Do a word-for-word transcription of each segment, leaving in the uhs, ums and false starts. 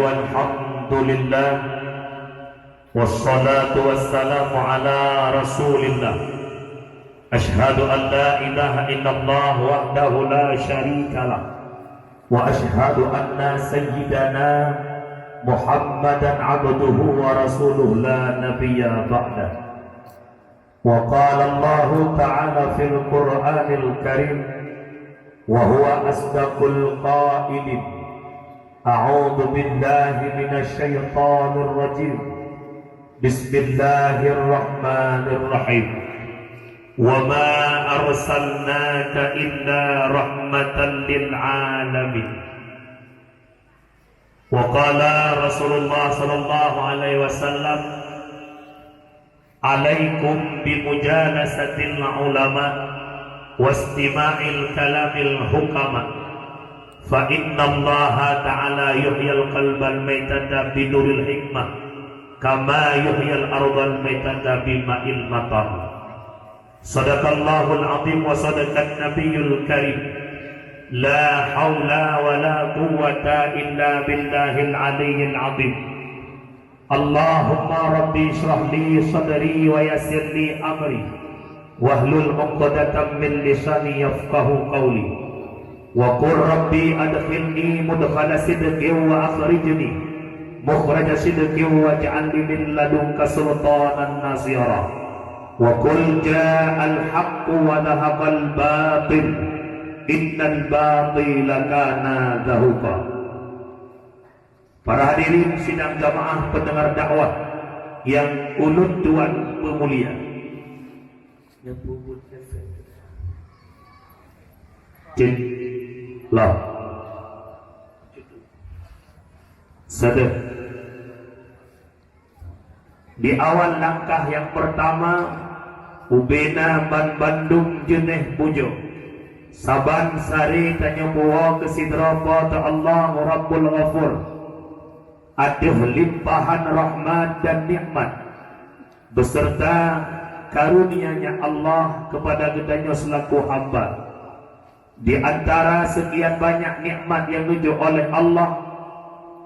Alhamdulillah. Wassalatu wassalamu ala Rasulillah. Asyhadu an la ilaha illallah wahdahu la syarikalah. Wa asyhadu anna sayyidana Muhammadan abduhu wa rasuluh la nabiyya ba'dah. Wa qala Allahu ta'ala fil Qur'anil Karim, wa huwa asdaqul qailin. A'udzu billahi minasy syaithanir rajim. Bismillahirrahmanirrahim. Wa ma arsalnaka illa rahmatan lil alamin. Wa qala Rasulullah sallallahu alaihi wasallam, "Alaikum bi mujalasatil ulama wastima'il kalamil hukama, fa innallaha ta'ala yuhyil qalbal maitata binuril hikmah, kama yuhyil ardal maitata bima'il matar." Sadaqallahul azim wa sadaqan nabiyyul karim. La haula wa la quwwata illa billahil aliyyil azim. Allahumma rabbi shrah li sadri wa yassir li amri, wahlul 'uqdatam min lisani yafqahu qawli. Wa qur rabbi adkhilni mudkhala sidqin wa akhrijni mukhraja sidqin waj'al li min ladunka sultanan nasira. Wa qul ja'al haqqu wa zahaqal batil, innal batila kana zahuqa. Para hadirin sidang jamaah pendengar dakwah yang ulôn tuan peumulia. Cit. Lah. Sadeh. Di awal langkah nyang peurtama, ubena banbandum jeuneh pujoe. Saban sari tanyoe puwoe keu sidroe Po teu Allah Rabbul Ghafur ateueh limpahan rahmat dan nikmat, beserta karunia-Nya Allah kepada geutanyoe selaku hamba. Di antara sekian banyak nikmat yang geujok oleh Allah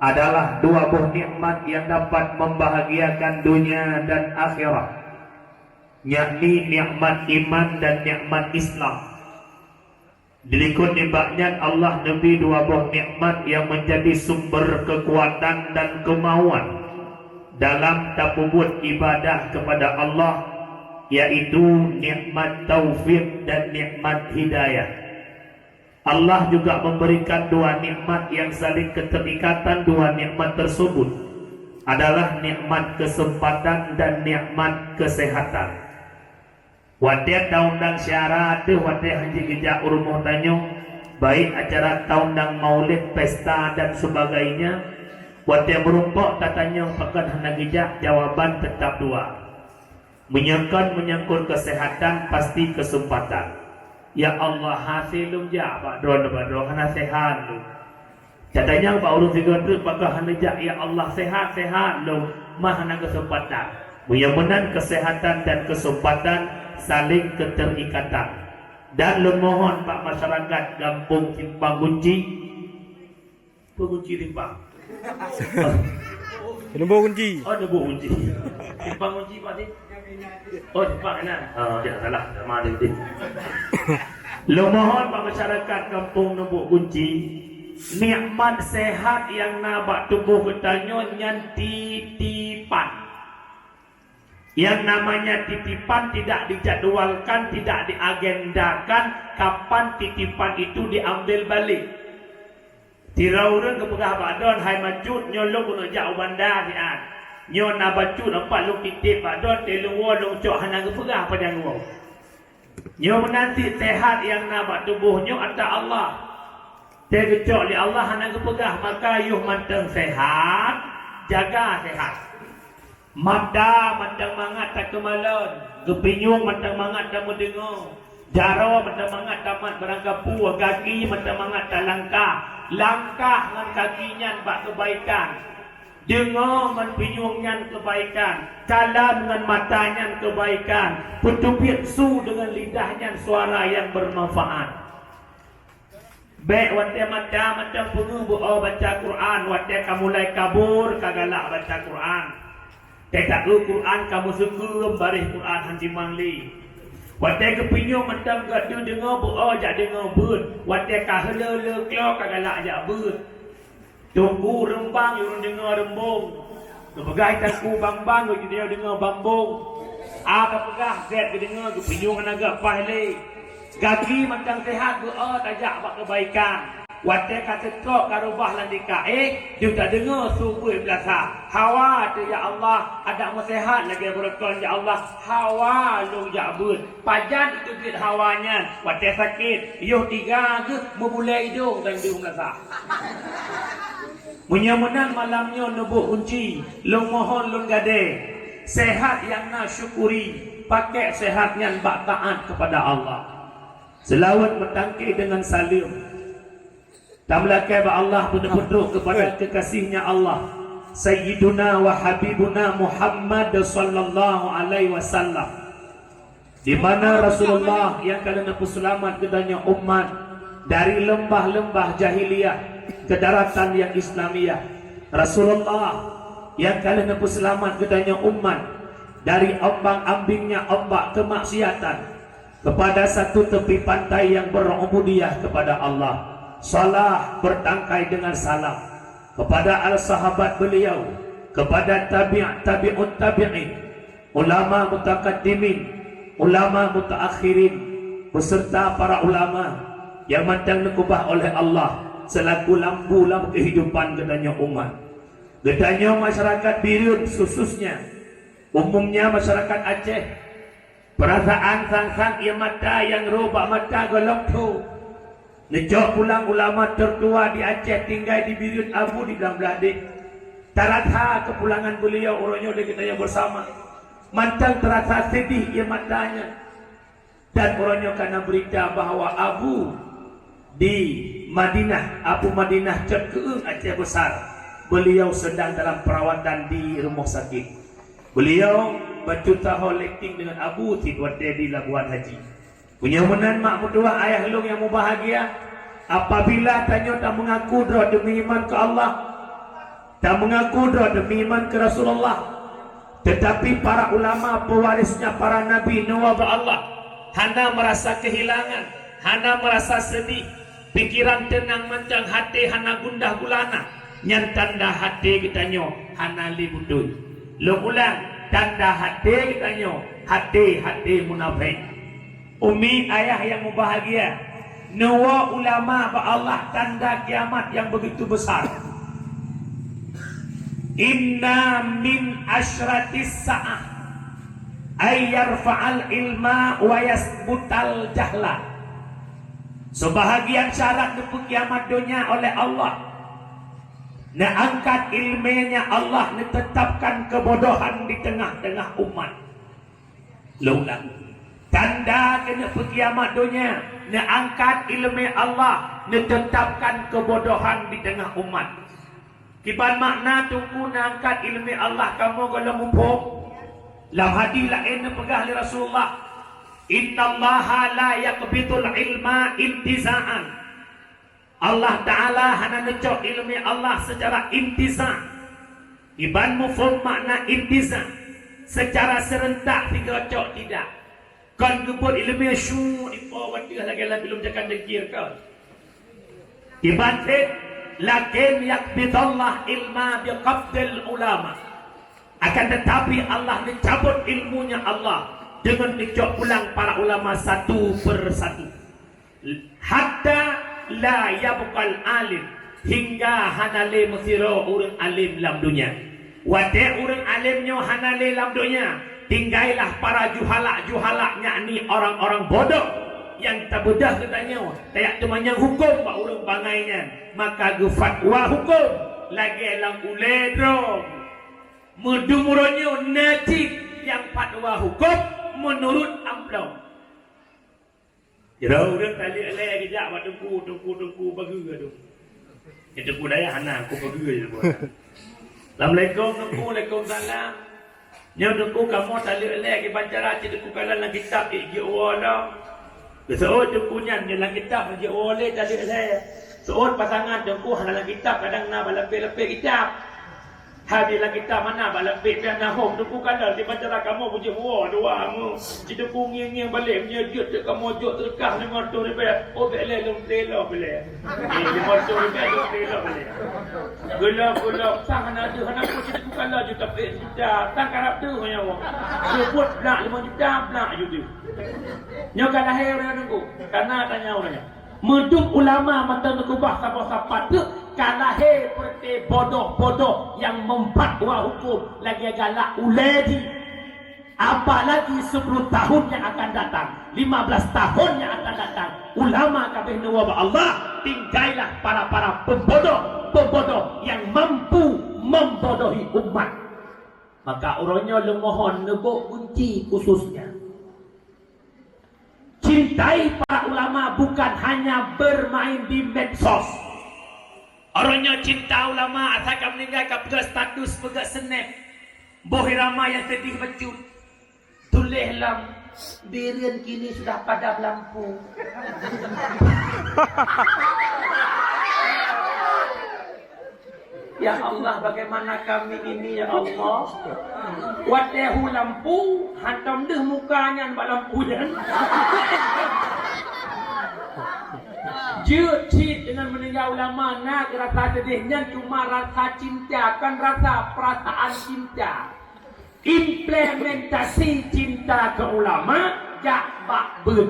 adalah dua boh nikmat yang dapat membahagiakan dunia dan akhirat, yakni nikmat iman dan nikmat Islam. Dilikot nibak nyan Allah neubri dua boh nikmat yang menjadi sumber kekuatan dan kemauan dalam tapeubuet ibadah kepada Allah, yaitu nikmat taufik dan nikmat hidayah. Allah juga memberikan dua nikmat yang saling keterikatan dua nikmat tersebut adalah nikmat kesempatan dan nikmat kesehatan. Watée taundang syara teuh watée hanjeuet geujak u rumoh tanyoe, baik acara taundang maulid, pesta dan sebagainya, watée meurumpok tatanyong pakon hana geujak, jawaban teutab dua. Meunyoe kon menyangkut kesehatan, pasti kesempatan. Ya Allah, hase lôn jak bak droe, bak droe hana sehat lôn. Tatanyong bak ureuëng sigoe treuk pakon hana jak, ya Allah, sehat-sehat lôn, mah hana kesempatan. Meunyoe meunan kesehatan dan kesempatan saling keterikatan. Dan lôn mohon bak masyarakat gampông Simpang Gunci, Peue gunci simpang? Neuboh gunci. Oh, neuboh gunci. Simpang gunci pasti. Oh, simpang na. Oh, tidak salah. Sama ada tadi. Lôn mohon bak masyarakat gampông Neuboh Gunci, nikmat sehat nyang na bak tuboh geutanyoe nyan titipan. Yang namanya titipan tidak dijadwalkan, tidak diagendakan kapan titipan itu diambil balik. Sidroe ureuëng geupeugah bak droen, "Hai bacut, nyoe lôn keuneuk jak u banda siat. Nyoe na bacut empat lôn titip bak droen, teuh lôn woe lôn cok." Hana geupeugah pajan woe. Nyoe meunan cit sehat nyang na bak tuboh nyoe atra Allah. Teuh geucok lé Allah hana geupeugah, maka yoh mantong sehat, jaga sehat. Mata mantong mangat takeumalon, geupinyueng mantong mangat tameudeungoe, jaroe mantong mangat tamat barangkapeue, gaki mantong mangat talangkah. Langkah ngon gaki nyan bak keubaikan, deungoe ngon pinyueng nyan keubaikan, kalon ngon mata nyan keubaikan, peuteubiet su deungon lidah nyan suara nyang beumanfaat. Bék watée mata mantong peungeuh beu-o baca Quran, watée ka mulai kabur ka galak baca Quran. Teuka Quran ka meuseukeuem baréh Quran han timang lé. Watée geupinyueng mantong geudeungoe beu-o jak deungoe beuet, watée ka heuleu-leu kloe ka galak jak beuet. Teungku reumbang ureuëng deungoe reumbong. Geupeugah teungku bambang geudeungoe bambong. A geupeugah gét geudeungoe geupinyueng hana geupaih lé. Gaki mantong seuhat beu-o tajak bak keubaikan. Watée ka teutrok ka reubah lam dika éh, deuh tadeungoe su beuet meulasa. Hawa teuh ya Allah, adak meuseuhat lagée beureukoh ya Allah. Hawa lôn jak beuet. Pajan itu jeuet hawa nyan? Watée sakét, yoh tiga geuh meubulée idong dan deuh meulasa. Meunyoe meunan malam nyoe neubôk gunci, lôn mohon lôn gadée, seuhat nyang na syukuri, pakék seuhat nyan bak taát keupada Allah. Seulaweuet meutangke deungon saleuem. Tameulakée bak Allah beuteupeutruh keupada keukasihnya Allah, Sayyiduna wa Habibuna Muhammad sallallahu alaihi wasallam. Di mana Rasulullah nyang ka lheueh neupeuseulamat geutanyoe umat dari leumbah-leumbah jahiliyah ke daratan nyang Islamiyah. Rasulullah nyang ka lheueh neupeuseulamat geutanyoe umat dari ombang-ambingnya ombak keumaksiatan kepada satu tepi pantai nyang berubudiyah kepada Allah. Salah bertangkai dengan salam kepada al-sahabat beliau, kepada tabi', tabi'ut tabi'in, ulama mutakaddimin, ulama mutaakhirin, beserta para ulama nyang mantong neukeubah oleh Allah selaku lampu lam kehidupan geutanyoe umat. Geutanyoe masyarakat Bireuen khususnya, umumnya masyarakat Aceh, peurasaan sang-sang ié mata nyang rhot bak mata gohlom tho. Neucok pulang ulama tertua di Aceh tinggai di Bireuen Abu di Blang Blahdeh. Tarasa keupulangan beuliau uroe nyoe lé geutanyoe beusama. Mantong tarasa seudeh ié mata nyan. Dan uroe nyoe kana beurita bahwa Abu di Madinah, Abu Madinah cot keueung Aceh Besar, beuliau sedang dalam perawatan di rumoh sakét. Beuliau bacut saho letting deungon Abu cit watée di Labuhan Haji. Meunyoe meunan mak meutuwah ayah lôn nyang mubahgia, apabila tanyoe tameungaku droe teumeuiman keu Allah, tameungaku droe teumeuiman keu Rasulullah, teutapi para ulama pewarisnya para nabi neuwoe bak Allah, hana meurasa keuhilangan, hana meurasa seudeh, pikeran teunang mantong, até hana gundah gulana, nyan tanda até geutanyoe hana lé beutôi. Lôn ulang, tanda até geutanyoe até-até munafék. Umi ayah nyang mubahgia, neuwoe ulama bak Allah tanda kiamat nyang begitu besar. Inna min asyratis sa'ah ay yarfa'al ilma wa yasbutal jahla. Seubahagian syarat neupeukiamat donya oleh Allah, neuangkat ileumé nya Allah neuteutapkan keubodohan di teungoh-teungoh umat. Lôn ulang. Tanda keuneuk peukiamat donya, neuangkat ileumé Allah, neuteutapkan keubodohan di teungoh umat. Kiban makna Teungku neuangkat ileumé Allah kamoe gohlom muphom? Lam hadih laén neupeugah lé Rasulullah, "Innallaha la yaqbidul ilma intiza'an." Allah Ta'ala hana neucok ileumé Allah seucara intiza'. Kiban muphom makna intiza', seucara seurentak sigoe cok tidak. Kon geubeuet ileumé syue dipo watèe lagèe lam filem Jakan Dengki kon. Kiban cit, "Lakin yaqbidullah ilma biqabdil ulama." Akan tetapi Allah neucabot ilmunya Allah deungon neucok pulang para ulama satu per satu. Hatta la yabqal alim, hingga hana lé meusidroe ureueng alim lam donya. Watèe ureueng alim nyoe hana lé lam donya, tinggailah para juhala-juhala, yakni orang-orang bodoh nyang tabeudoh geutanyoe, tajak teumanyong huköm bak ureueng bangai nyan, maka geufatwa huköm lagèe lam ulèe droe. Meudum uroe nyoe na cit nyang fatwa huköm meunurut amplop. Sidroe ureueng taleuek lé geujak bak teungku, "Teungku, teungku, bageue teungku." Nyan teungku dayah hana, "Ku bageue," teungku. "Assalamualaikum teungku." "Waalaikumsalam." "Nyoe teungku kamoe taleuek lé kiban cara cit teungku kalon lam kitab, ék jeuet woe lom." Geuseuôt teungku nyan, nyoe lam kitab meujeuet woe lé taleuek lhée. Seuôt pasangan teungku hana lam kitab, kadang na bak lapék-lapék kitab. Hai di lam kitab mana bak lapék piah na hom teungku, kadang di bandara kamoe meujeuet woe dua mu. Ci teungku ngieng-ngieng balek, meunyoe jeuet teuk kamoe jok seudeukah limong reutôh ribée. Oh, bék lé lôn teulo bék lé. Eh, limong reutôh ribée lôn teulo bék lé. Geulom-geulom sang hana deuh, hana peue, ci teungku kala juta peuet juta, sang karab deuh nyoe. Seubut blak limong juta, blak ju deuh. Nyoe ka lahé ureuëng teungku, kana tanya ureuëng nyan. Meudub ulama mantong neukubah saboh sapat teuk ka lahé peureuté bodoh-bodoh nyang meumpat wa huköm lagée galak ulée jih. Apalagi sepuluh tahun yang akan datang, lima belas tahun yang akan datang, ulama ka abéh neuwoe bak Allah, tingkailah para-para pembodoh-pembodoh yang mampu membodohi umat. Maka uroe nyoe lôn mohon neubôk gunci khususnya. Cintai para ulama bukan hanya bermain di medsos. Uroe nyoe cinta ulama, asai ka meuninggai ka peugah status, peugah snap. Boh irama nyang seudeh bacut. Tuléh lam, "Bireuen kini sudah padam lampu." Ya Allah, bagaimana kami ini, ya Allah? Watée hu lampu, hantom deuh muka nyan bak lampu nyan. Jeuet cit deungon meuninggai ulama, na rasa seudeh nyan cuma rasa cinta, kon rasa perasaan cinta. Implementasi cinta keu ulama jak bak beuet,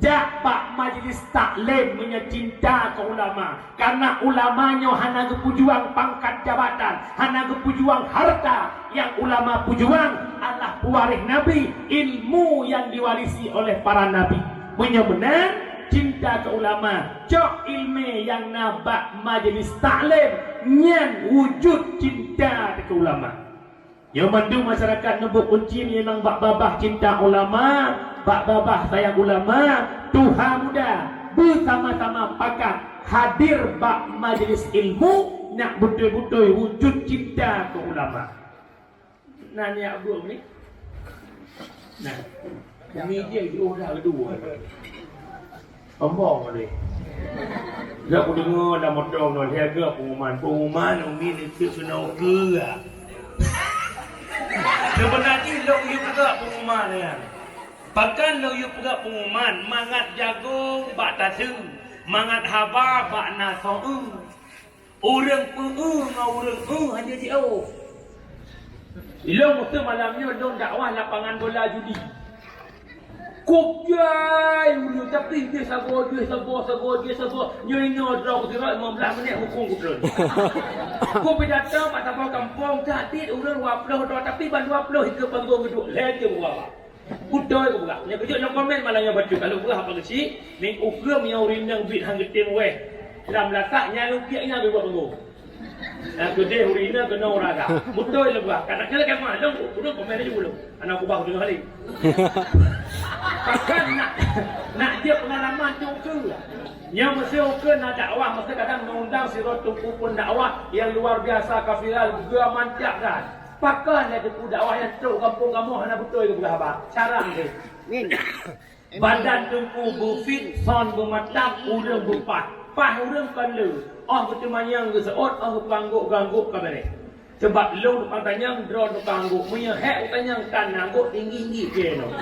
jak bak majlis taklim meunyoe cinta keu ulama. Karena ulama nyoe hana geupeujuang pangkat jabatan, hana geupeujuang harta. Nyang ulama peujuang adalah pewaréh Nabi, ilmu yang diwarisi oleh para nabi. Meunyoe meunan cinta keu ulama, cok iéleumé nyang na bak majlis taklim, nyan wujud cinta keu ulama. Nyoe mandum masyarakat neubôk kunci memang bak babah cinta ulama, bak babah sayang ulama, tuha muda beusama-sama pakat hadir bak majlis ilmu, nak beutôi-beutôi wujud cinta keu ulama. Nah, ni Abdul ni. Nah. Umi jih jiôh dah keudua. Sombong tadi. Dak kudeungoe lam moto nyoe lhèe geuh pengumuman. Pengumuman umi neuteuek keunoe ukeue. Seubeuna jih lôn yue peugah pengumuman nyan. Pakon lôn yue peugah pengumuman, mangat jagong bak taseue, mangat haba bak na soe. Ureueng peu-eu ngon ureueng eu hana jiôh. Ilôn meuseue malam nyoe lôn dakwah lapangan bola judi. Kôb jai ureueng, tapi jih sagoe, jih sagoe, sagoe, jih sagoe. Nyoe inoe droe keu sidroe lima belas minit hukôm keu droe. Kôb pidato bak saboh gampông, that cit ureueng dua ploh droe, tapi ban dua ploh ikeue panggong geuduek, lhèe jeuem geuba. Beutôi kupeugah. Nyan keujeuet lam komen malam nyoe bacut. Kalau peugah apa keuchik, meuukeue meunyoe ureueng inong biet han geutem wéh lam lasah, nyan ukeue nyan beubuet peungô. Nah, keudeh ureueng inong keunoe ureueng agam. Beutôi lôn peugah. Kadang-kadang kan malam, ureueng komen laju ulôn. Aneuk kubah ureueng hali. Bahkan nak, nak jeuet pengalaman tu ukeue. Nyoe meuseue ukeue na dakwah, meuseue kadang neuundang sidroe teungku peudakwah nyang luar biasa ka viral, geuh mantap dan Pakon lé teungku dakwah nyan trok gampông kamoe hana beutôi geupeugah haba. Carang deh. Min. Badan teungku beufit, son beumatang, ureueng beupaih. Paih ureueng kon le. Oh geuteumanyong geuseuôt, oh geupanggok-ganggok ka beureh. Sabab lôn tukang tanyong, droe tukang anggok. Meunyoe hék utanyong, tan anggok tinggi-tinggi keu nyoe.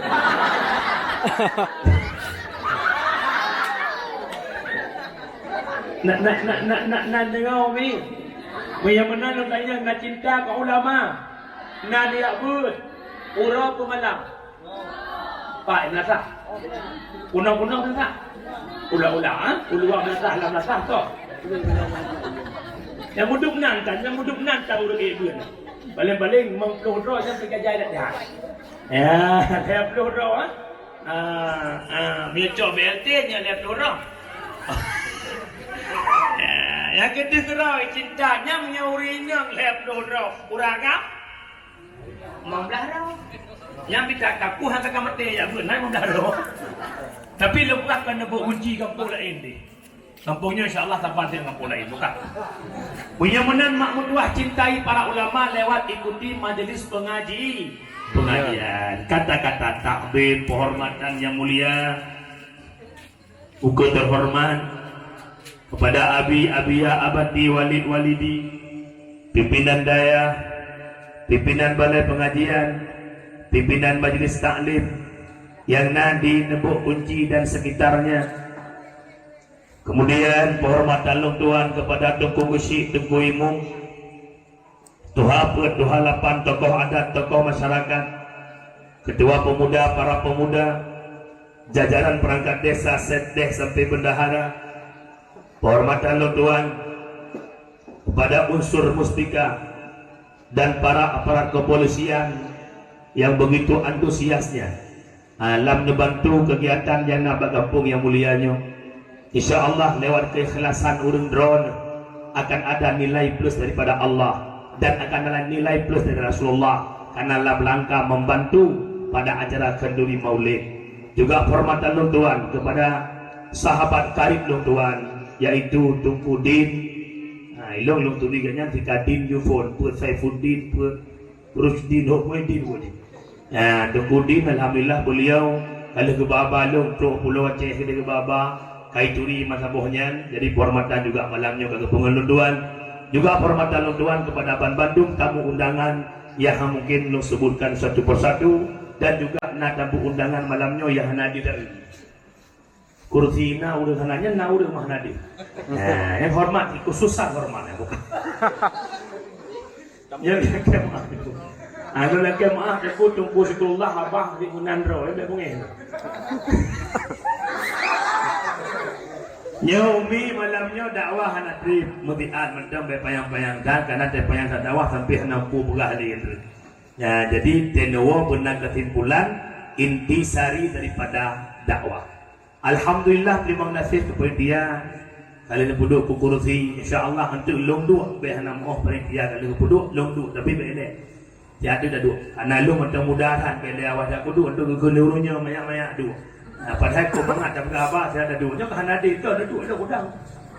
Nak, nak, nak, nak, nak, nak deungoe, Mi. Meunyoe meunan lôn tanyong, na cinta keu ulama? Na diyak beuet? Uroe peumalam? Pak, meulasah. Kunong-kunong meulasah. Ulang-ulang, ha? Uluwa meulasah, lam meulasah, toh. Nyang mudub nan tan, nyang mudub nan tan ureueng ék beuet. Paléng-paléng limong ploh droe nyang peugajai dak jahat. Ya, lhèe ploh droe, ha? Ah, ah, meunyoe cok B L T nyan lhèe ploh droe. Ya, nyang keudeh keudroe cinta nyang meunyoe ureueng inong lhèe ploh droe. Ureueng agam? Limong blah droe. Nyang pih ka kapuh nyang ka maté, jak beuet na limong blah droe. Tapi lôn peugah kon neubôk kunci gampông laén deh. Gampông nyoe insya Allah saban siat gampông laén, bukan? Meunyoe meunan mak meutuah cintai para ulama lewat ikuti majelis pengaji, pengajian. Kata-kata takzim, penghormatan yang mulia. Buku terhormat kepada Abi, Abia, Abati, Walid, Walidi, pimpinan dayah, pimpinan balai pengajian, pimpinan majlis taklim yang na di Neubok Kunci dan sekitarnya. Kemudian, penghormatan lôn tuan kepada Teungku Geuchik, Teungku Imum, Tuha Peuet, Tuha Lapan, tokoh adat, tokoh masyarakat, ketua pemuda, para pemuda, jajaran perangkat desa, setdes sampai bendahara, penghormatan lôn tuan kepada unsur muspika dan para aparat kepolisian yang begitu antusiasnya, ha, lam neubantu kegiatan nyang na bak gampông nyang mulia nyoe. Insya Allah, lewat keikhlasan ureuëng droeneuh akan ada nilai plus daripada Allah dan akan ada nilai plus dari Rasulullah karena lam rangka membantu pada acara khanduri Maulid. Juga penghormatan lôn tuan kepada sahabat karib lôn tuan, yaitu Teungku Din. Ha, ilong lôn turi gobnyan tika Din Jufon, Peuet Saifuddin, Peuet Rusdin, Hok Muhyiddin, Peuet. Ya, Teungku Din, alhamdulillah, beliau ka lheueh geuba-ba lôn trok Pulo Aceh, ka lheueh geuba-ba, kai turi masa boh nyan. Jadi, penghormatan juga malam nyoe ka geupeungon lôn tuan. Juga penghormatan lôn tuan kepada ban bandum tamu undangan yang mungkin lôn sebutkan satu persatu, dan juga na tamu undangan malam nyoe yang hana hadir. Kursi na ureuëng hana nyan, na ureuëng mah na di. Nah, nyang hormat, khususan hormat, ya, bukan. Nyang lakée meuáh. Anu lakée meuáh, Teungku, Teungku Syukurullah, Abah di meunan droe, ya, bèk beungéh. Nyoe Umi malam nyoe dakwah hana trép, meubiet mantong bèk panyang-panyang that, karena teuh panyang that dakwah sampai hana mampu peugah lé. Ya, jadi teunoe beuna kesimpulan intisari daripada dakwah. Alhamdulillah, teurimong gaséh keu panitia ka lheueh neupeuduek keu kursi. Insya Allah, eunteuk lôn duek, bèk hana meu'oh panitia ka lheueh neupeuduek, lôn duek, tapi bèk ilèe. Siat teuk taduek. Karena lôn mantong muda that, bèk ilèe awai that kuduek, eunteuk geukheun lé ureueng nyoe manyak-manyak duek. Nah, padahai kok mangat tapeugah haba, siat taduek. Nyoe ka hana adé, keu taduek lôn udang.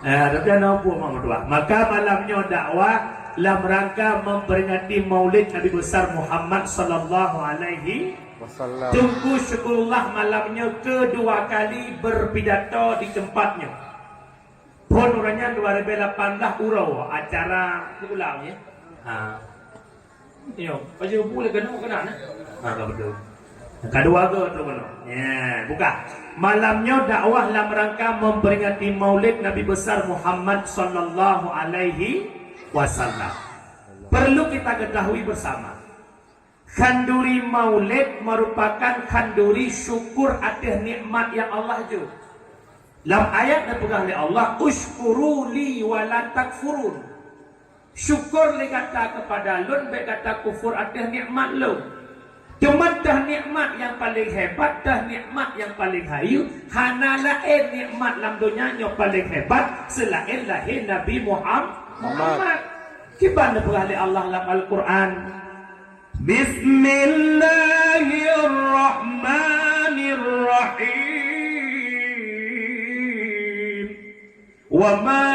Nah, tapi hana peue mak meutuah. Maka malam nyoe dakwah lam rangka memperingati Maulid Nabi Besar Muhammad sallallahu alaihi Wasallam. Teungku Syukurullah malam nyoe kedua kali berpidato di tempat nyoe. Phon uroe nyan dua ribu lapan belas uroe acara ulang, ya. Ha. Yo, baju bu le kena kena nah. Ha, ka betul. Kedua ke tu kena. Ya, buka. Malam nyoe dakwah lam rangka memperingati Maulid Nabi Besar Muhammad sallallahu alaihi wasallam. Perlu kita ketahui bersama, khanduri Maulid merupakan khanduri syukur atas nikmat yang Allah jeuet. Lam ayat neupeugah lé Allah, "Usykuruli wa la takfurun." Syukur lé gata kepada Lôn, bèk gata kufur atas nikmat Lôn. Teuma teuh nikmat nyang paleng hebat, teuh nikmat nyang paleng hayeu, hana laén nikmat lam donya nyoe paleng hebat seulaén lahé Nabi Muham-, Muhammad. Kiban neupeugah lé Allah lam Al-Qur'an, Bismillahirrahmanirrahim. "Wa ma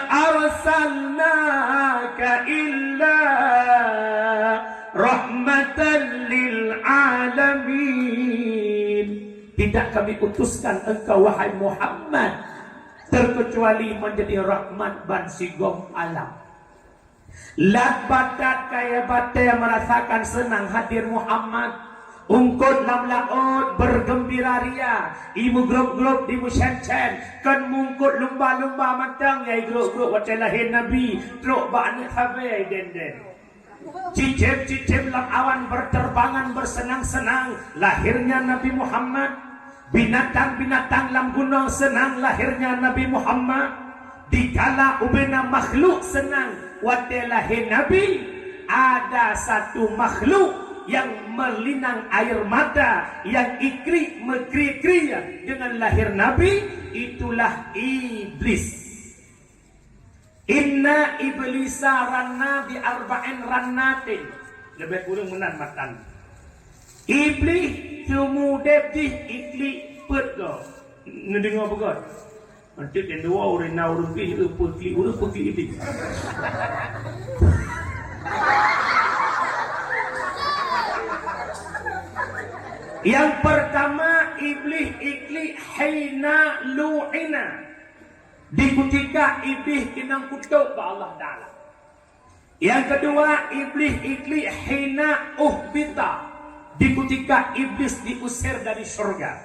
arsalnaka illa rahmatan lil alamin." Tidak Kami utuskan engkau, wahai Muhammad, terkecuali menjadi rahmat ban sigom alam. Lat batat kayèe batèe merasakan seunang hadir Muhammad. Eungkôt lam laôt bergembira ria, i meugrôp-grôp di meusen-sen, kon meungkôt lumba-lumba mantong nyang i grôp-grôp watèe lahé Nabi, trôk bak aneuk sabe i den-den. Cicém-cicém lam awan berterbangan bersenang-senang lahirnya Nabi Muhammad. Binatang-binatang lam gunong seunang lahirnya Nabi Muhammad. Dikala ubena makhluk seunang watèe lahé Nabi, ada satu makhluk yang melinang air mata, yang ikrik meukrie-krie dengan lahir Nabi, itulah Iblis. Inna iblisa ranna bi arba'in rannatin. Leubeh kureueng meunan matan. Iblih teumudeb jih iklik peuet goe. Neudeungoe beugöt. Eunteuk nyang dua ureueng na ureueng pih, ureueng peuet klik, ureueng peuet klik iblis. Yang pertama, Iblih iklik hina lu'ina, di kutika Iblih keunong kutok bak Allah Taala. Nyang keudua, Iblih iklik hina uhbita, di kutika Iblis diusir dari syurga.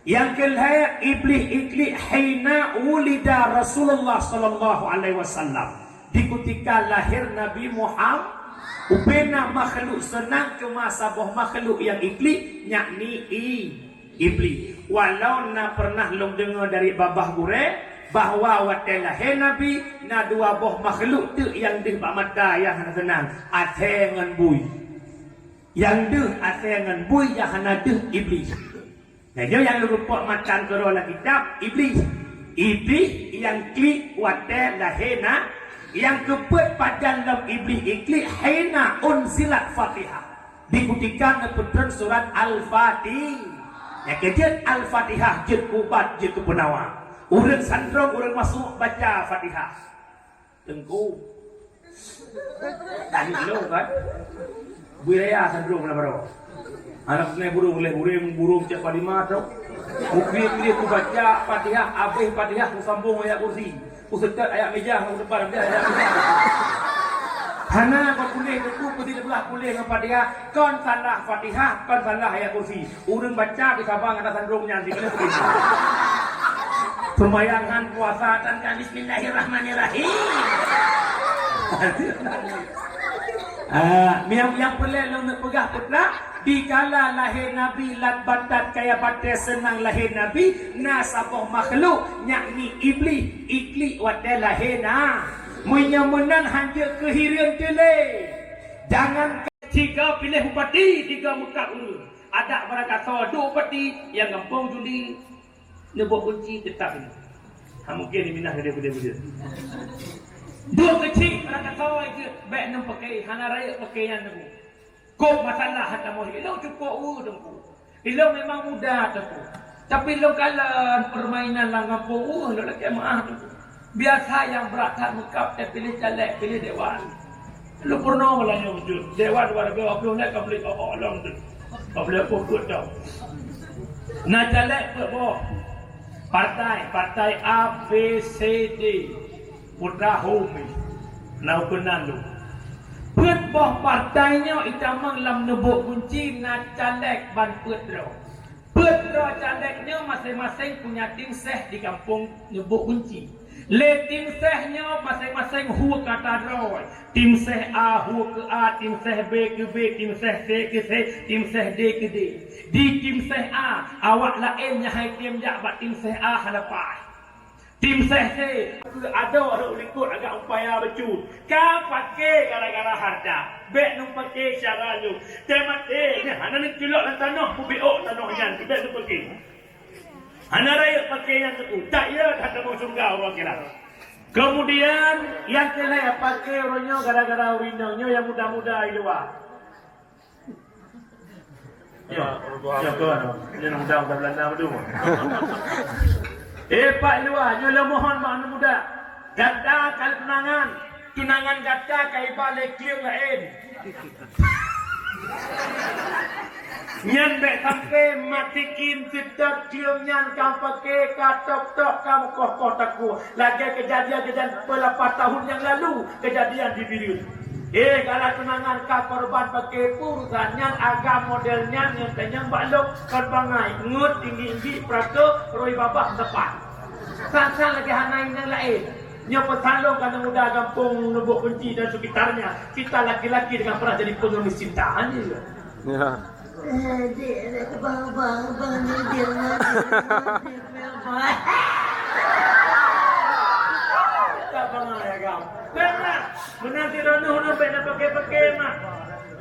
Nyang keulhèe, Iblih iklik hina wulida Rasulullah sallallahu alaihi wasallam, di kutika lahé Nabi Muhammad. Ubena makhluk seunang cuma saboh makhluk nyang iklik, yakni I-, Iblih. Walau na pernah lôn deungoe dari babah gurée bahwa watée lahé Nabi, na dua boh makhluk teuk nyang deuh bak mata nyang hana seunang, asée ngon bui. Nyang deuh asée ngon bui, nyang hana deuh Iblih. Nah, nyoe nyang lôn reupok matan keudroe lam kitab, Iblih. Iblih nyang klik watée lahé na, nyang keupeuet pajan lom Iblih iklik hina unzilat Fatihah. Di kutika neupeutron surat Al-Fatihah. Nyang keujeuet Al-Fatihah jeuet keu ubat, jeuet keu peunawa. Ureuëng sandrong, ureuëng masuk baca Fatihah. Teungku. Tadi belum kan? Bui raya sandrong na baroe. Anak sungai burung leh burung, burung cak palima tu. Mungkin dia ku baca Fatihah, habis Fatihah ku sambung ayat kursi. Ku setat ayat meja, ku depan dia ayat meja. Hana kau kulit tu, ku putih sebelah kulit dengan Fatihah. Kon salah Fatihah, kon salah ayat kursi. Ureuëng baca di Sabang ada sandrong nyan di mana? Sembahyang ngon puasa tan kan bismillahirrahmanirrahim. Ah, nyang, nyang peureulée lôn neupeugah putra, dikala lahé Nabi lat batat kaya batée seunang lahé Nabi, na saboh makhluk, yakni Iblih, iklik watée lahé na. Meunyoe meunan hanjeuet keuhireuen teuh lé. Jangan tiga piléh bupati, tiga meukat ureuëng. Adak barangkasoe duek bupati, nyang gampông juli neuboh gunci teutap ini. Ha, mungkin di Minang gede-gede beudeuh. Duek keuchik barangkasoe jeuet bék neupaké, hana rayeuk paké nyan teungku. Kok masalah hana moh ilong cukok u teungku. Ilong memang muda teungku. Tapi ilong kalon permainan lam gampông u lôn lakée meuah teungku. Biasa nyang brat that meukab teupiléh caleg, piléh dewan. Lôn peurunoe malam nyoe beutôi. Dewan dua ribu dua puluh nyan ka beli o-o lom tu. Ka beli pokok tu. Na caleg peuet boh. Partai, partai A, B, C, D. Putra Home. Na ukeue nan lôn. Peuet boh partai nyoe itamong lam neuboh gunci na caleg ban peuet droe. Peuet droe caleg nyoe maséng-maséng punya tim seh di gampông neuboh gunci. Lé tim seh nyoe maséng-maséng hu keu ata droe. Tim seh A hu keu A, tim seh B keu B, tim seh C keu C, tim seh D keu D. Di tim seh A, awak laén nyang hai tim jak bak tim seh A hana paih. Tim seh C, adoe rhot likot agak upaya bacut. Ka paké gara-gara hareuta. Bék neupaké cara nyoe. Teumaté nyan hana neuculok lam tanoh, peubiôk tanoh nyan. Bék neupaké. Hana rayeuk paké nyan teungku. Tak ya that tamong syeuruga uroe akhirat. Keumudian nyang keu lhée paké uroe nyoe gara-gara ureuëng inong nyoe nyang muda-muda i luwa. Yo, yo, kawan. Ini nang muda, muda Belanda betul. Eh, Pak Luwa, nyoe lôn mohon bak aneuk muda. Gata ka lheueh tunangan. Tunangan gata ka iba lé kleueng laén. Nyan bék sampai matikin seutôt kleueng nyan ka paké ka tok-tok ka meukoh-koh takue. Lagée keujadian-keujadian beurapa tahun nyang lalu, keujadian di Bireuen. Eh, galak tunangan ka korban paké peue urusan nyan, agam model nyan nyang tanyong bak lôn kon bangai, ngeut tinggi-tinggi, peuratoe roi babah depan. Sang-sang lagée hana inong laén. Nyoe peusan lôn keu aneuk muda gampông Lubuk Kunci dan sekitarnya, kita laki-laki jangan pernah jadi pengemis cinta. Hanya. Ya. Eh, dek, dek, bang, bang, bang, ni dia, ni dia, ni dia, bang. Tak bangai agam. Benar. Meunan sidroe neuh, neuh bék na paké-paké mah.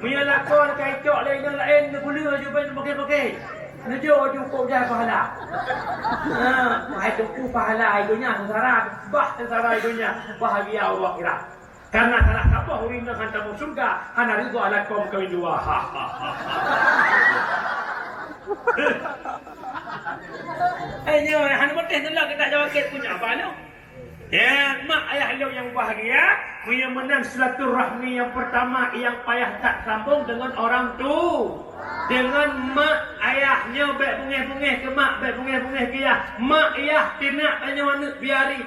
Meunyoe lakoe ka icok lé inong laén, neupeuleueh aju bék na paké-paké. Neujok aju kok jai pahala. Ha, wahai teungku, pahala i donya seungsara, bah seungsara i donya, bahagia uroe akhirat. Karena salah saboh ureuëng nyang hana tamong syeuruga, hana ridha lakoe meukawen dua. Ha, ha, ha, ha. Eh, nyoe, hana beuteh teulah kita jawab kek punya apa nyoe? Ya, mak ayah lôn nyang bahgia, meunyoe meunan silaturahmi nyang peurtama nyang payah that sambong deungon orang tu. Deungon mak ayah nyoe bèk beungèh-beungèh keu mak, bèk beungèh-beungèh keu yah. Mak yah teunak tanyoe aneuk biari.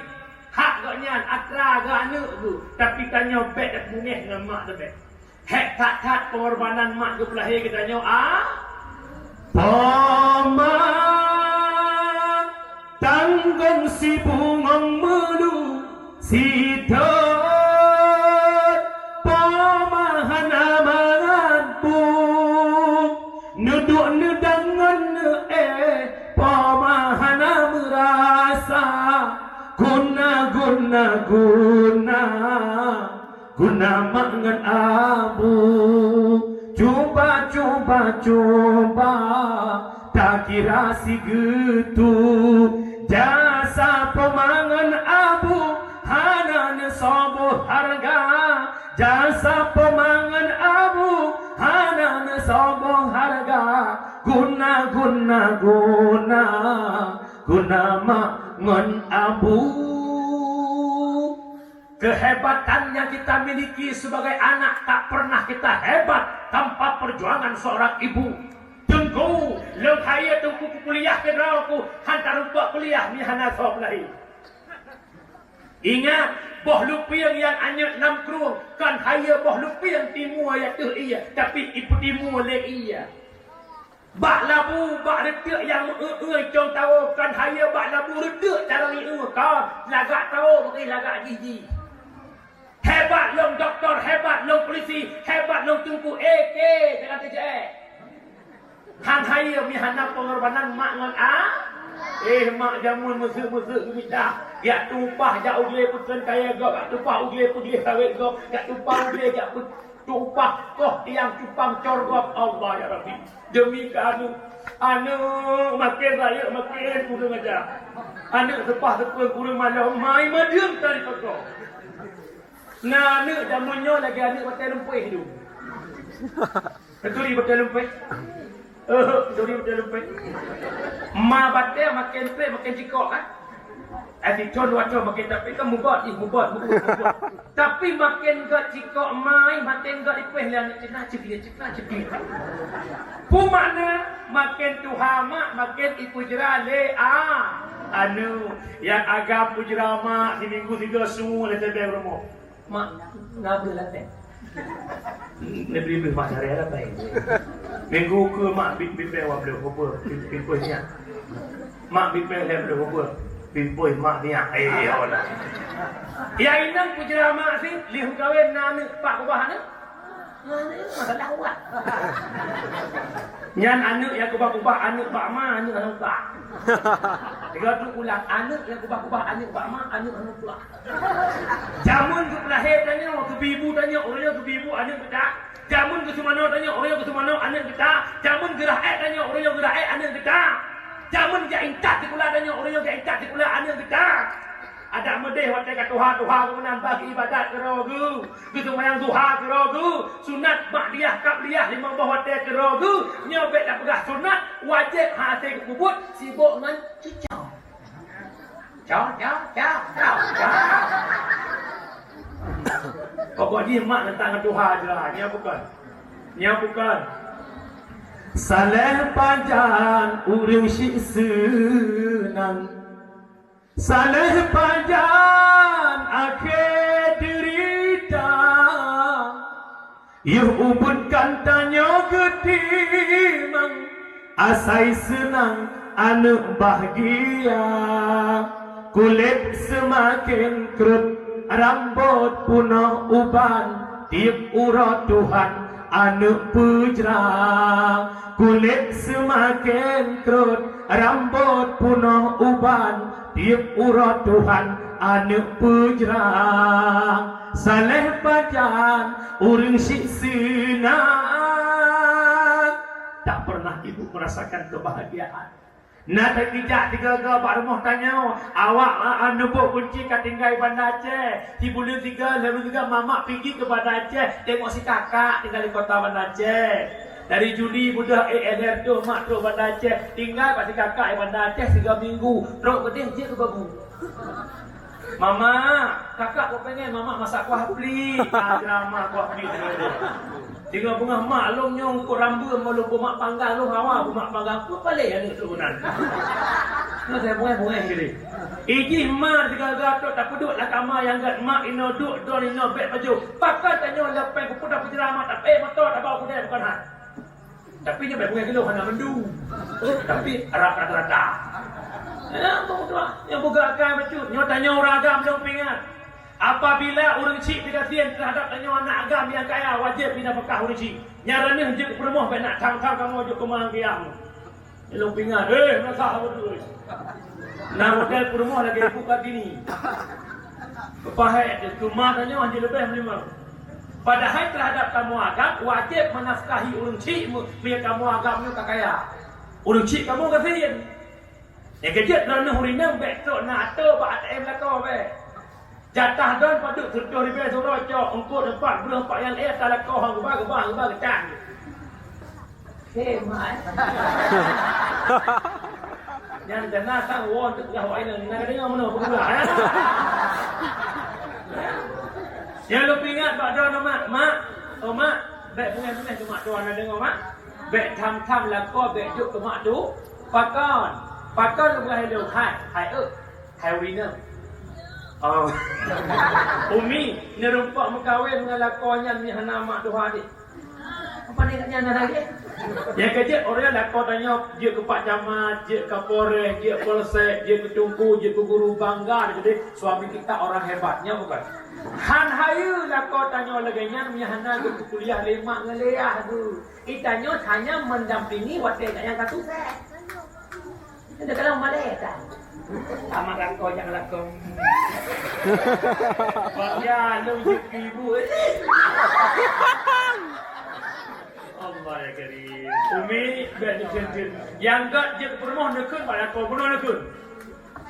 Hak gobnyan atra geu aneuk geuh, tapi tanyoe bèk beungèh ngon mak teuh bèk. Hék that-that peungorbanan mak geupeulahé geutanyoe, ah. Poma tanggong sibungong meulu sitot, poma hana mangat bu, neuduek neudang ngon neuéh, poma hana meurasa guna, guna, guna. Guna mak ngon abu, cuba, cuba, cuba takira sigeutue. Jasa poma ngon abu hana neusoe boh hareuga. Jasa poma ngon abu hana neusoe boh hareuga. Guna, guna, guna, guna mak ngon abu. Kehebatan yang kita miliki sebagai anak tak pernah kita hebat tanpa perjuangan seorang ibu. Teungku, lôn hayeue teungku kukuliah keudroe ku, hana tarumpok kuliah meuhana soe peulahé. Ingat, boh lupieng nyang anyot lam krueng, kon hayeue boh lupieng timu ateueh ié, tapi ipeutimue lé ié. Bak labu, bak reuteuek nyang meu-eu-eu cong tawoe, kon hayeue bak labu reuteuek carông ié kon, lagak tawoe bukon lagak jih-jih. Hebat lôn doktor, hebat lôn polisi, hebat lôn teungku, eh, keu, jangan teucék. Han hayeue meuhana peungorbanan mak ngon a. Eh, mak jameun meuseu-meuseu geumita. Jak tumpah jak u glé peuteun kayèe gob, jak tumpah u glé peugleh sawét gob, jak tumpah u glé jak peu- Tumpah koh tiang cupang cor gob, Allah ya Rabbi. Demi keu aneuk. Aneuk maken rayeuk maken kureueng aja. Aneuk seupah seupeueng kureueng malom, mai madeueng tari peuko. Na aneuk jameun nyoe lagèe aneuk batèe lumpéh tu. Beutôi batèe lumpéh. Eh, duri beutôi lumpéh. Ma batèe maken pék maken cikok, kan? Eh, sithon dua thon maken, tapi kan mubot jih, mubot, mubot, mubot. Tapi maken gèt cikok mai, maken gèt ipéh lé aneuk cit na, cit ie, cit na, cit ie. Peue makna maken tuha mak, maken ipeujra lé a-, aneuk. Nyang agam peujra mak, siminggu sigoe su lé tebeng rumoh. Mak, na beuh latèe. Leubeh-leubeh mak syariah latèe. Minggu keu mak bit-, bit pèng wak bleuh, hubur, bit-, bit pèng nyan. Mak bit pèng lhèe bleuh, hubur, bit pèng mak nyan. Eh, ya Allah. Ya inong peujra mak sih, lheuh kawen na aneuk, pat keubah aneuk. Masalah awak. Nyan aneuk nyang keubah-keubah aneuk bak ma, aneuk aneuk bak. Tiga tu ulang, aneuk nyang keubah-keubah aneuk bak ma, aneuk aneuk bak. Jameun geupeulahé tanyoe, geubi ibu tanyoe, uroe nyoe geubi ibu aneuk geutak. Jameun geuseumanoe tanyoe, uroe nyoe geuseumanoe aneuk geutak. Jameun geurah èk tanyoe, uroe nyoe geurah èk aneuk geutak. Jameun jak intat sikula tanyoe, uroe nyoe jak intat sikula aneuk geutak. Adak meudeh watèe ka tuha-tuha geuh meunan bagi ibadat keudroe geuh. Geuseumayang duha keudroe geuh, sunat ba'diyah qabliyah limong boh watèe keudroe geuh, nyoe bèk tapeugah sunat, wajéb hana hase geupeubuet, sibok ngon cuco. Cok, cok, cok, cok, cok. Pokok jih mak teuntang ngon tuha je lah, nyoe bukon. Nyoe bukon. Saléh pajan ureueng syiek seunang. Saléh pajan akhé deurita, yôh ubit gata nyoe geutimang, asai seunang aneuk bahgia. Kulét seumaken krot, rambot peunoh uban, tiep uroe Tuhan aneuk peujra. Kulét seumaken krot, rambot peunoh uban, tiep uroe Tuhan aneuk peujra. Saléh pajan ureueng syiek seunang. Tak pernah ibu merasakan kebahagiaan. Na teujak tiga-tiga bak rumoh tanyoe, awak, a, a, neubôk gunci ka tinggai Banda Aceh. Sibuleuen sigoe, lhèe buleuen sigoe, mamak pigi keu Banda Aceh, teungoh si kakak tinggai di kota Banda Aceh. Dari Juli beudôh, eh, eh, lhèe reutôh mak trôk Banda Aceh, tinggai bak si kakak di Banda Aceh sigoe minggu, trôk keudeh jeuet keu babu. "Mama, kakak kok pengen mama masak kuah pli." Ah, ceramah kuah pli. Tinggai beungoh mak lôn nyoe eungkôt rambeuem, lôn beumak panggang, lôn hawa beumak panggang. Peue paleng aneuk lôn nan? Nyoe saya bungéh-bungéh jadi. Ijih ma sigaga trok tapeuduek lam kama nyang gét mak inoe duek, don inoe bèk pajoh. Pakon tanyoe lapèe keupeue tapeuceramah, tapeuék moto, tabau keudè, bukon han. Tapi nyoe bèk bungéh keu lôn hana mandum. Tapi Arab rata-rata. Ya, nyang peugah agam bacut. Nyoe tanyoe ureueng agam lôn peuingat. Apabila ureueng chik teugasien teuhadap tanyoe aneuk agam nyang kaya, wajéb jinafakah ureueng chik. Nyang reuneuh jeuet keu peurumoh bèk na tham-tham kamoe jok keu ma keu yah. Lôn peuingat, eh, meunasah beutôi. Na model peurumoh lagèe Ibu Kartini. Keupahet keu ma tanyoe hanjeuet leubeh meulimong. Padahai teuhadap kamoe agam, wajéb meunafkahi ureueng chik meu-, meunyoe kamoe agam nyoe ka kaya. Ureueng chik kamoe gasien. Nyang keujeuet droeneuh ureueng inong bèk trok na atô bak A T M lakoe bèk. Jatah droen padub sireutôh ribèe sidroe cok, eungkôt empat breuh empat nyang lhèe ata lakoe hong geuba, geuba, geuba geutan. Hei, mak, eh. Nyan keunan sang woe teuk gah wai nyan, na deungö meunoe peugah, eh? Nyang lôn peuingat bak droeneuh, mak, mak, oh, mak, bèk beungèh-beungèh keu mak tuan na deungö, mak. Bèk tham-tham lakoe bèk jok keu mak tu. Pakon? Pakon lôn peugah lôn, hai, hai, eu. Hai ureueng inong. Oh. Umi, neureumpok meukawen ngon lakoe nyan meuhana mak tuha deh. Apa ni kat nyan ada lagi? Nyang keujeuet ureueng lakoe tanyoe jeuet keu Pak Camat, jeuet Kapolres, jeuet Polsek, jeuet keu Teungku, jeuet keu guru, bangga deh suami kita orang hebat, nyo bukon? Han hayeue lakoe tanyoe lagèe nyan meuhana jeuet keu kuliah lé mak ngon lé yah tu. Geutanyoe hanya mendampingi watèe gobnyan ka sukses. Nyoe kalau malèe kan. Sama lakoe nyang lakoe. Bak ya lôn jeuet keu ibu. Allah ya Karim. Umi bèk dikheun-kheun. Nyang gèt jeuet peurumoh neukheun bak lakoe, bunoe neukheun.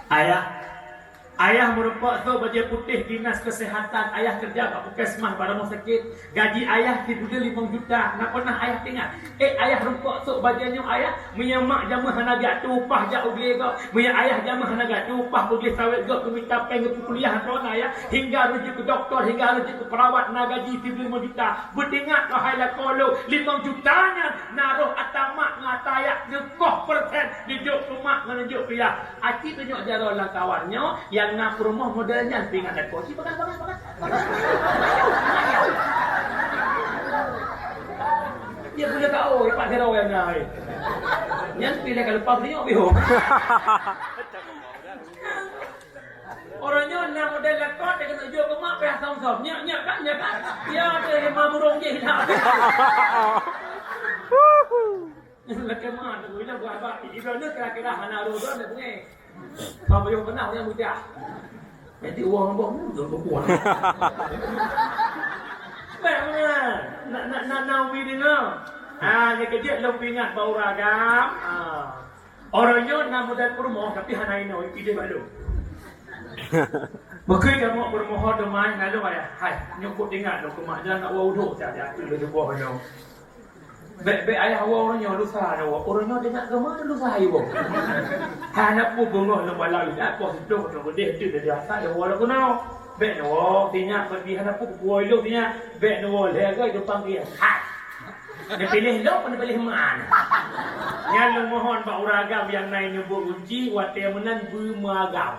Ayah, ayah meurumpok sôk bajèe putéh dinas kesehatan, ayah keureuja bak puskesmas, bak rumoh sakét. Gaji ayah sibuleuen limong juta. Na peunah ayah teuingat? Eh, ayah rumpok sôk bajèe nyoe ayah. Meunyoe mak jameun hana geujak tueng upah jak u glé gob, meunyoe ayah jameun hana geujak tueng upah u glé sawét gob, geumita péng geupeukuliah droeneuh ayah, hingga reuh jeuet keu dokto, hingga reuh jeuet keu perawat, na gaji sibuleuen limong juta. Beuteuingat, wahai lakoe lôn, limong juta nyan na rôh ata mak ngon ata ayah, neukoh persen, neujok keu mak ngon neujok keu yah. Aci tunyok jaroe lam kawan nyoe nyang na peurumoh model nyan, peuingat lakoe. Ci peugah, peugah, peugah. Dia punya kau, Pak Jaroe nyang na, eh. Nyan pilih ka leupah tunyok, biho. Orang nyoe na model lakoe, dia keuneuk jok keu mak, payah som-som. Nyak, nyak kan, nyak kan? Ya, ada lima burung je hilang. Lakèe mak tu, ina buat abang. Ibrahim ni kira-kira hana roh dah nak bunyi. Bang Bayung pernah orang mudah. Jadi uang abang tu, tu buat. Bèk meunan. Nak, nak, nak, nak umi deungö. Ha, nyang keujeuet lôn peuingat bak ureueng agam. Ha. Orang nyoe na model peurumoh, tapi hana inoe, idéh bak lôn. Bukui kamoe peurumoh teuma, lalu ayah, hai, nyoe buet ingat lôn keu mak, jangan nak woe udok, cak, cak, tu lôn jeuet boh nyoe. Bèk, bèk ayah woe ureueng nyoe lusa nyoe woe. Ureueng nyoe teuingat keu ma lusa iwoe. Hana peue beungoh lôn balang ingat poh siplôh lôn keudeh teuk dari asai lôn woe lôn keunoe. Bèk neuwoe teuingat bagi hana peue kuwoe lôn teuingat. Bèk neuwoe lhèe goe depan dia. Hai. Neupiléh lôn, neupiléh ma. Nyan lôn mohon bak ureueng agam nyang na nyang buet gunci watèe meunan beumeugam.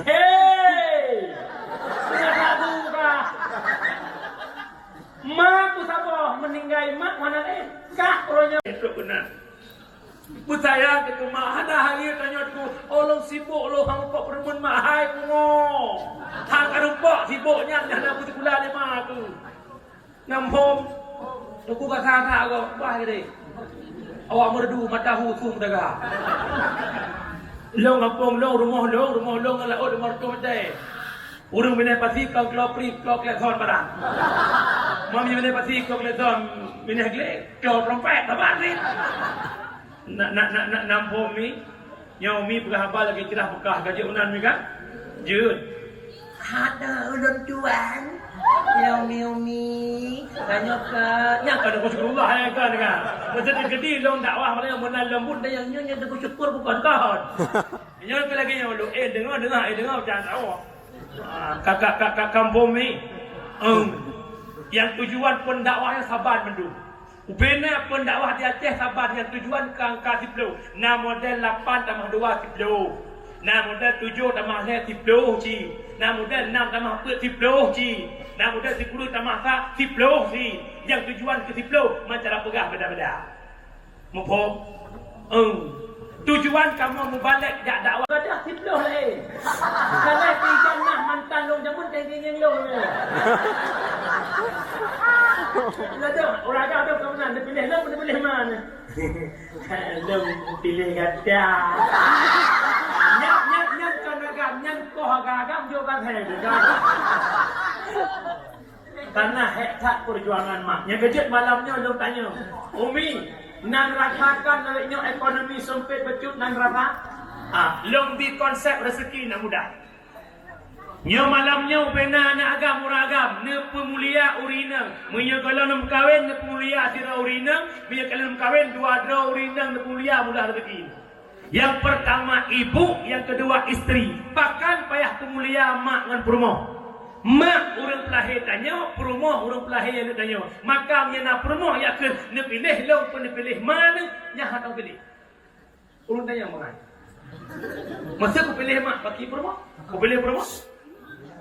Hei! Teuingat lagu kah? Ma ku saboh, meuninggai mak hana laén. Kah uroe nyoe trok keunan. Beusayang keu mak, hana hayeue tanyoe ku, oh lôn sibok lôn hana rumpok peurumoh mak, hai pungo. Hana rumpok sibok nyan, hana beusikula lé ma ku. Ngam hom, teungku ka sa-sa gob, bah gede. Awak meureudu mata hu su meudaga. Lôn gampông lôn, rumoh lôn, rumoh lôn ngon laôt limong reutôh mètè. Ureueng binéh pasi kon kloe prip, kloe klakson barang. Mami binéh pasi kon klakson, binéh glé, kloe trompet, saban sit. Nak, nak, nak, nak nampung mi. Nyoe umi peugah haba lagèe ceurah beukah ka jeuet meunan mi kan? Jeuet. Hana ulôn tuan. Ya umi, umi. Nyoe ka, nyan ka teuka syukurullah, ya kan, kan. Masa teukeudi lôn dakwah, mana meunan lôn buet, dan nyang nyoe, nyoe teuka syukur bukan kon. Nyoe ka lagèe nyoe, lôn, eh, deungö, deungö, eh, deungö, jangan tahu. Ah, ka, ka, ka, ka, kampung ni. Em. Nyang tujuan pendakwahnya saban mandum. Ubena pendakwah di Aceh saban nyang tujuan ka angka siploh. Na model lapan tamah dua siploh. Na model tujoh tamah lhèe siploh cit. Na model nam tamah peuet siploh cit. Na model sikureueng tamah sa siploh cit. Nyang tujuan keu siploh, man cara peugah beda-beda. Muphom? Em. Tujuan kamoe mubalek jak dakwah. Gadah siploh laén. Salah tiga nah mantan lôn jameun teugieng lôn. Lada, urang agam tu keunan, neupiléh lôn, neupiléh man. Lôn piléh gata. Nyan, nyan, nyan kon agam, nyan koh agam-agam jok bang hai. Karena hék that perjuangan mak. Nyang keujeuet malam nyoe lôn tanyong, Umi, nan rasakan lagèe nyoe ekonomi seumpet bacut nan rasa? Ah, lôn bi konsep rezeki nyang mudah. Nyoe malam nyoe ubena aneuk agam, ureueng agam, neupeumulia ureueng inong. Meunyoe gohlom neumeukawen, neupeumulia sidroe ureueng inong. Meunyoe gohlom neumeukawen, dua droe ureueng inong neupeumulia mudah rezeki. Nyang peurtama ibu, nyang keudua istri. Pakon payah peumulia mak ngon peurumoh? Mak ureueng peulahé tanyoe, peurumoh ureueng peulahé aneuk tanyoe. Maka meunyoe na peurumoh nyang kheun neupiléh lôn, peue neupiléh ma neuh, nyan hana piléh. Ureueng tanyoe mangat. Masa kupiléh mak, pakri peurumoh? Kupiléh peurumoh?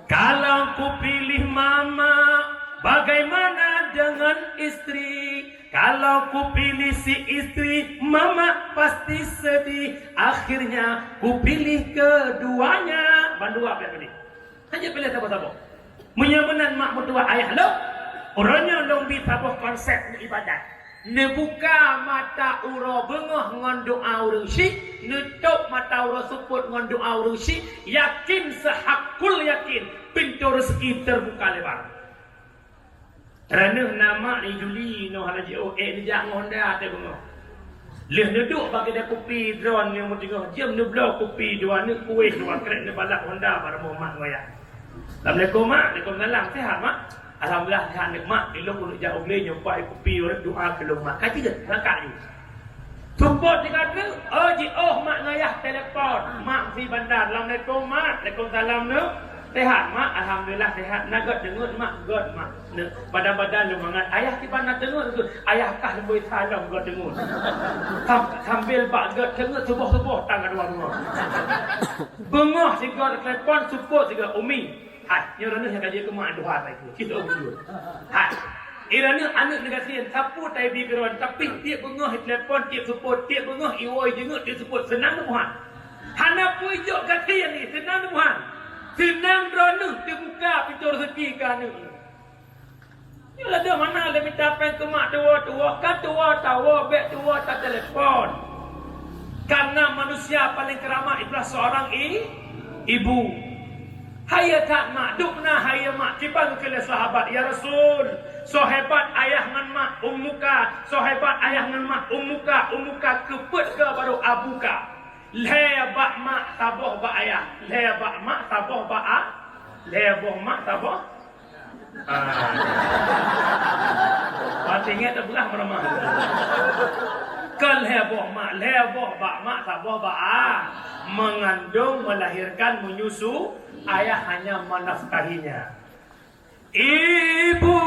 Kalau kupilih mama, bagaimana dengan istri? Kalau kupilih si istri, mama pasti sedih. Akhirnya kupilih keduanya. Bandua piah piléh. Hana piléh saboh-saboh. Meunyoe meunan mak meutuah ayah lôn, uroe nyoe lôn bi saboh konsep ibadat. Neubuka mata uroe beungoh ngon doa ureueng syik, neutôb mata uroe seupôt ngon doa ureueng syik, yakin sehakul yakin pintoe reuzeki teubuka lebar. Droeneuh na mak di Juli nyoe hana jiôh, ék neujak ngon Honda teuh beungoh. Lheueh neuduek bak keude kupi droeneuh meuteungoh jeuem, neubloe kupi dua neuk kuéh dua krek, neubalak Honda bak rumoh mak ngon ayah. Assalamualaikum mak. Waalaikumsalam. Sehat mak? Alhamdulillah sehat neuk mak. Ilôn keuneuk jak u glé nyoe pat kupi ureueng doa keu lôn mak. Ka jeuet, beurangkat ju. Seupôt sigoe treuk, oh jiôh mak ngon ayah telepon. Mak si bandar. Assalamualaikum mak. Waalaikumsalam neuk. Sehat mak? Alhamdulillah sehat. Na göt deungon mak? Göt mak. Neuk, badan-badan lôn mangat. Ayah kiban na deungon tu. Ayah kah lôn bui salom göt deungon. Sam-, sambil bak göt deungon suboh-suboh tang ka dua beungoh. Beungoh sigoe telepon seupôt sigoe Umi. Hai, nyoe droeneuh nyang ka jeuet keu mak dua hari tu. Kita berdua. Hai. Eh, droeneuh aneuk neugasien, sapeue tai bi keu droeneuh, tapi tiep beungoh telepon, tiep seupôt, tiep beungoh iwoe jeuet, tiep seupôt seunang neubuhan. Hana peue jok gasien ni, seunang neubuhan. Seunang droeneuh teubuka pintoe reuzeki keu aneuk. Nyoe ladôm hana lé mita péng keu mak tuwoe-tuwoe, ka tuwoe tawoe, bèk tuwoe tatelepon. Karena manusia paling keramat itulah seorang i-, ibu. Hayeu that mak, dum na hayeu mak, kiban keu lé sahabat, "Ya Rasul, soe hebat ayah ngon mak, ummuka, soe hebat ayah ngon mak, ummuka, ummuka, keupeuet keu baru abuka." Lhèe bak mak, saboh bak ayah. Lhèe bak mak, saboh bak a-, lhèe boh mak, saboh Ah. Pati ingat dah belah meureumoh. Kon lhèe boh mak, lhèe boh bak mak, saboh bak a. Mengandung, melahirkan, menyusu, ayah hanya menafkahinya. Ibu,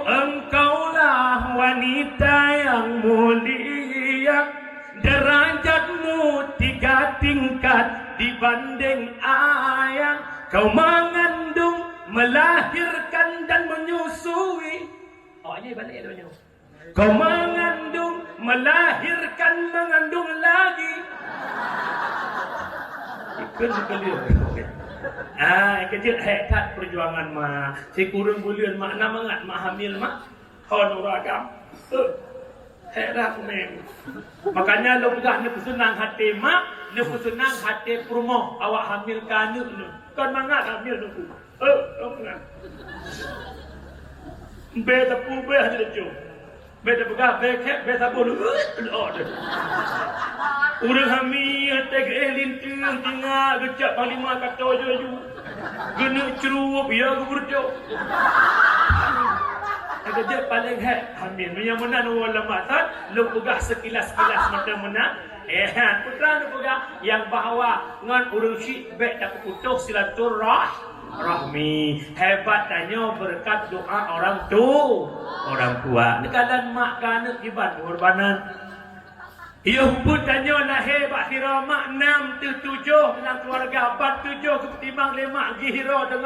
engkaulah wanita yang mulia. Derajatmu tiga tingkat dibanding ayah. Kau mengandung, melahirkan dan menyusui. Awak nyan balik tu nyoe. Kau mengandung, melahirkan, mengandung lagi. Ikut sekalian. Ah, kejut hebat perjuangan mak. Sikureueng buleuen mak na mangat mak hamil mak. Hon ureueng agam. Eh, heran mem. Makanya lôn peugah neupeuseunang até mak, neupeuseunang até peurumoh awak hamil keu aneuk nyoe. Kon mangat hamil nyoe. Eh, kon mangat. Bé teupeu bé hana teucok. Bé teupeugah bé khép bé saboh leuet leuet deh. Ureueng hamil teuh geuéh linteung singa geucok panglima kato jaju. Geuneuk crup ya geubeureucok. Beujeuet paléng hék, amin. Meunyoe meunan ulama that, lôn peugah seukilas-kilas mantong meunan. Eh, putra lôn peugah nyang bahwa ngon ureuëng syik bék tapeuputoh silaturah-, rahmi. Hebat tanyoe beureukat doa orang tu-, orang tua. Neukalon mak ka aneuëk jiban pengorbanan. Yoh pun tanyoe lahé bak sidroe mak nam teuh tujoh lam keuluwarga, ban tujoh geupeutimang lé mak jih sidroe deungon